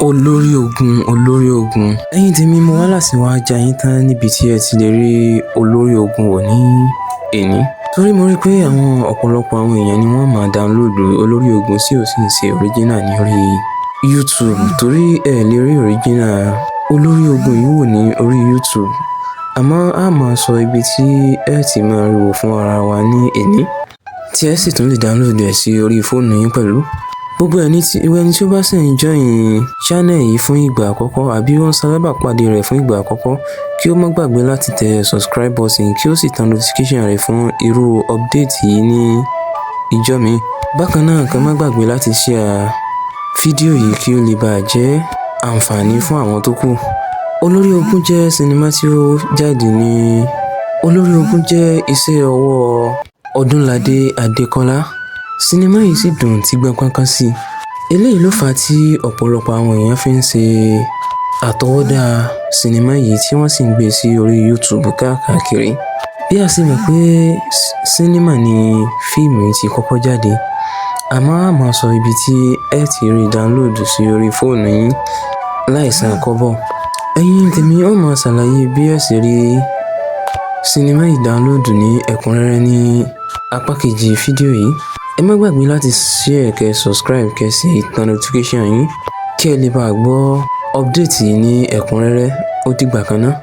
Olórí ogun, olórí ogun. Ẹ̀yin tèmi, mo wá láti wá já yín tán níbi tí ẹ ti lè rí Olórí Ogun wò ní èní. Torí mo rí pé àwọn ọ̀pọ̀lọpọ̀ àwọn èèyàn ni wọ́n máa download Olórí Ogun tí ò sì ń ṣe original ní orí YouTube, torí ẹ lè rí original Olórí Ogun yìí wò ní orí YouTube. Àmọ́ a máa sọ ibi tí ẹ ti máa rí wò fún ara wa ní èní, tí ẹ sì tún lè download ẹ̀ sí orí fóònù yín pẹ̀lú. Gbogbo ẹni tí ó bá sì ń join channel yìí fún ìgbà àkọ́kọ́ àbí ó ń ṣalábàápàdé rẹ̀ fún ìgbà àkọ́kọ́, kí ó má gbàgbé láti tẹ subscribe button, kí ó sì tan notification rẹ̀ fún irú update yìí ní ìjọ́ mi. Bákan náà, kí ẹ má gbàgbé láti share fídíò yìí kí ó lè bàa jẹ́ àǹfààní fún àwọn tó kù. Olórí Ogun jẹ́ sinimá tí ó jáde ní. Olórí Ogun jẹ́ iṣẹ́ ọwọ́ Ọdúnládé Adékọ́lá. Sinimá yìí sì dùn tí gbọ́ngbọ́n kan sí. Eléyìí ló fà á tí ọ̀pọ̀lọpọ̀ àwọn èèyàn fi ń ṣe àtọwọ́dá sinimá yìí, tí wọ́n sì ń gbé sí orí YouTube káàkiri. Bí a sì mọ̀ pé sinimá ni fíìmù yìí ti kọ́kọ́ jáde, àmọ́ a máa sọ ibi tí ẹ ti rí download sí orí fóònù yín láìsan kọ́bọ̀. Ẹ̀yin tèmi, ó máa ṣàlàyé bí ẹ ṣe rí sinimá yìí download ní ẹ̀kúnrẹ́rẹ́ ní apá kejì fídíò yìí. Ẹ má gbàgbé láti share, kẹ́ subscribe, kẹ́ sì tan notification yín kí ẹ lè bá gbọ́ update yìí ní ẹ̀kúnrẹ́rẹ́. Ó dìgbà kan náà.